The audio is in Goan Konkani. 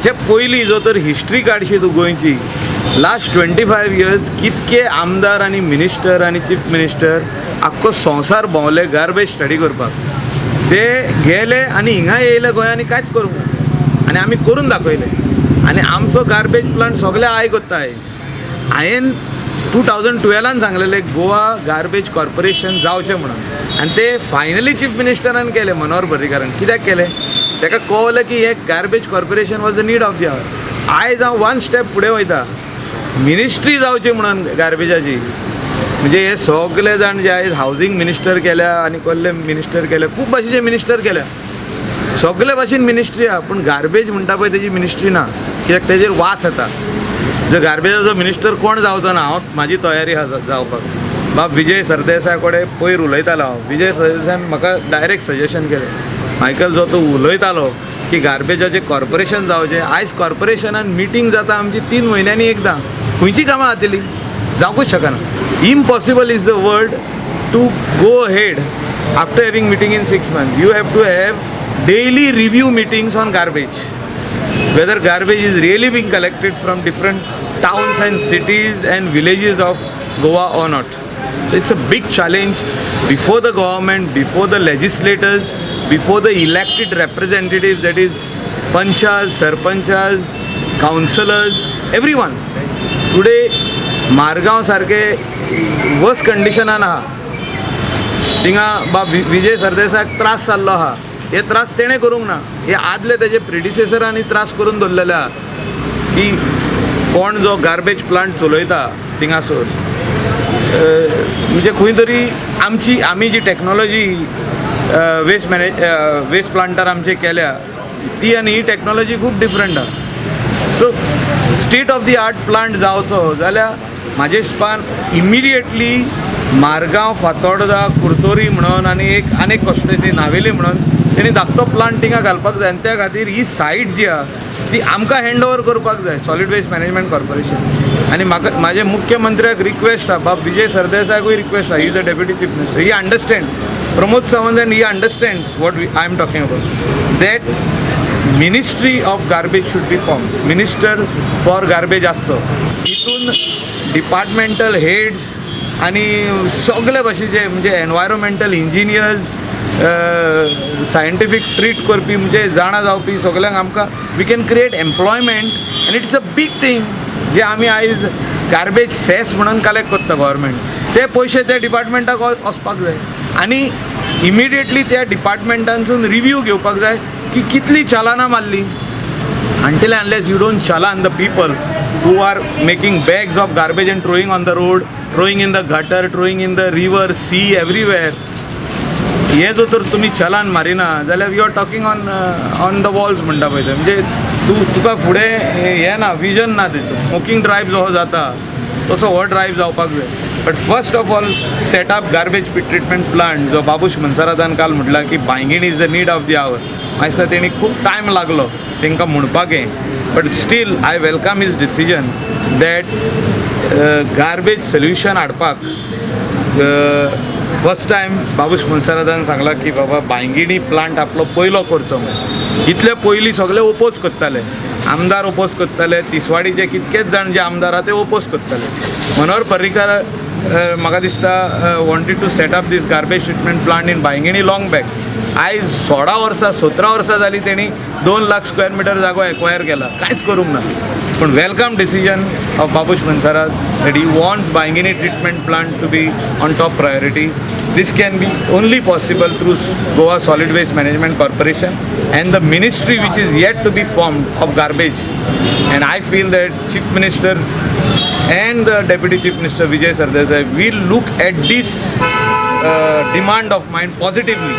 हेचे पयलीं जो तर हिस्ट्री काडशी तूं गोंयची, लास्ट 25 इयर्स कितके आमदार आनी मिनिस्टर आनी चीफ मिनिस्टर आख्खो संवसार भोंवले गार्बेज स्टडी करपाक. ते गेले आनी हिंगा येयले गोंयांनी, कांयच करूंक ना. आनी आमी करून दाखयले आनी आमचो गार्बेज प्लांट सगळे I करता आयज. हांवें 2012न सांगलेलें, गोवा गार्बेज कॉर्पोरेशन जावचें म्हणून आनी ते फायनली चीफ मिनिस्टरान केलें, मनोहर पर्रीकारान. कित्याक केलें? ताका कळलें की हे garbage corporation was the need of the hour. आयज हांव वन स्टेप फुडें वयता, मिनिस्ट्री जावची म्हणून गार्बेजाची. म्हणजे हे सगळे जाण जे आयज हावजींग मिनिस्टर केल्या आनी कसले मिनिस्टर केल्या, खूब भाशेचे मिनिस्टर केल्या, सगळे भाशेन मिनिस्ट्री आहा, पूण गार्बेज म्हणटा पळय तेजी मिनिस्ट्री ना. कित्याक? तेजेर वास येता. जर गार्बेजाचो मिनिस्टर कोण जावचो ना, हांव म्हाजी तयारी आसा जावपाक. बाब विजय सरदेसाय कडेन पयर उलयतालो हांव. विजय सरदेसायान म्हाका डायरेक्ट सजेशन केलें, मायकल, जो तूं उलयतालो की गार्बेजाचें कॉर्पोरेशन जावचें, आयज कॉर्पोरेशनान मिटींग जाता आमची 3 म्हयन्यांनी एकदां. खंयची कामां जातली? जावंकूच शकना. Impossible is the word to go ahead after having meeting in 6 months. You have to have daily review meetings on garbage, whether garbage is really being collected from different towns and cities and villages of Goa or not. So it's a big challenge before the government, before the legislators, before the elected representatives, that is panchas, sarpanchas, councillors, everyone. Today Margao सारखे वर्स कंडिशनान आहा. थिंगा बाब विजय सरदेसाक त्रास जाल्लो आहा. हे त्रास तेणें करूंक ना, हे आदले तेजे प्रिडिसेसरांनी त्रास करून दवरलेले आहा की कोण जो गार्बेज प्लांट चलयता थिंगासर, म्हणजे खंय तरी आमची आमी जी टॅक्नोलॉजी वेस्ट प्लांटार आमचे केल्या, ती आनी ही टॅक्नोलॉजी खूब डिफरंट आहा. So state of the art plant जावचो जाल्यार म्हाजे हिसपान इमिडिएटली मारगांव, फातोर्डा, कुर्तोरी म्हणून आनी एक आनी एक कसले नावेली म्हणून तेणी धाकटो प्लांट थिंगा घालपाक जाय. आनी त्या खातीर ही सायट जी आहा ती आमकां हँड ओवर करपाक जाय, सॉलीड वेस्ट मॅनेजमेंट कॉर्पोरेशन. आनी म्हाका म्हाजे मुख्यमंत्र्याक रिक्वेस्ट आहा, बाब विजय सरदेसायकूय रिक्वेस्ट आहा. He is a deputy chief minister, he understand. Pramod Sawant and he understands what I am talking about, that ministry of garbage should be formed. Minister for garbage आसचो. हितून डिपार्टमेंटल हेड्स आनी सगळे भाशेचे, म्हणजे एनवायरोमेंटल इंजिनियर्स, सायंटिफीक ट्रीट करपी, म्हणजे जाणा जावपी सगल्यांक आमकां we can create employment and it's a big thing. जे आमी आयज गार्बेज सेस म्हणून कलेक्ट करता गव्हर्मेंट, ते पयशे त्या डिपार्टमेंटाक वचपाक जाय आनी इमिडिएटली त्या डिपार्टमेंटानसून रिव्यू घेवपाक जाय की कितली चलानां मारली. Until and unless you don't challan the people who are making bags of garbage and throwing on the road, throwing in the gutter, throwing in the river, sea, everywhere, हे जो तर तुमी चलान मारिना जाल्यार you are talking on the walls म्हणटा पळय ते. म्हणजे तूं तुका फुडें हें ना, विजन ना. तेतून स्मोकींग ड्रायव्ह जो जाता तसो हो ड्रायव्ह जावपाक जाय. But first of all, set up garbage treatment plant. जो बाबूश मनसरातान काल म्हटला की Bainguinim is the need of the hour, म्हाका दिसता तेणी खूब टायम लागलो तांकां म्हणपाक हें, but still I welcome his decision that garbage solution हाडपाक फर्स्ट टायम बाबूश मनसरातान सांगला की बाबा, बांयगिणी प्लांट आपलो पयलो करचो म्हणून. इतले पयलीं सगळे ओपोज करताले, आमदार ओपोज करताले, तिसवाडीचे कितकेच जाण जे आमदार आहा ते ओपोज करताले. मनोहर पर्रीकार म्हाका दिसता wanted to set up this garbage treatment plant in Bainguinim long back. आयज 16 वर्सां, 17 वर्सां जालीं, तेणी 2 लाख स्क्वेअर मिटर जागो एक्वायर केला, कांयच करूंक ना. पूण welcome decision of Babush Monserrate that he wants Bainguinim treatment plant to be on top priority. This can be only possible through Goa Solid Waste Management Corporation and the ministry which is yet to be formed of garbage. And I feel that Chief Minister and the Deputy Chief Minister Vijay Sardesai will look at this demand of mine positively.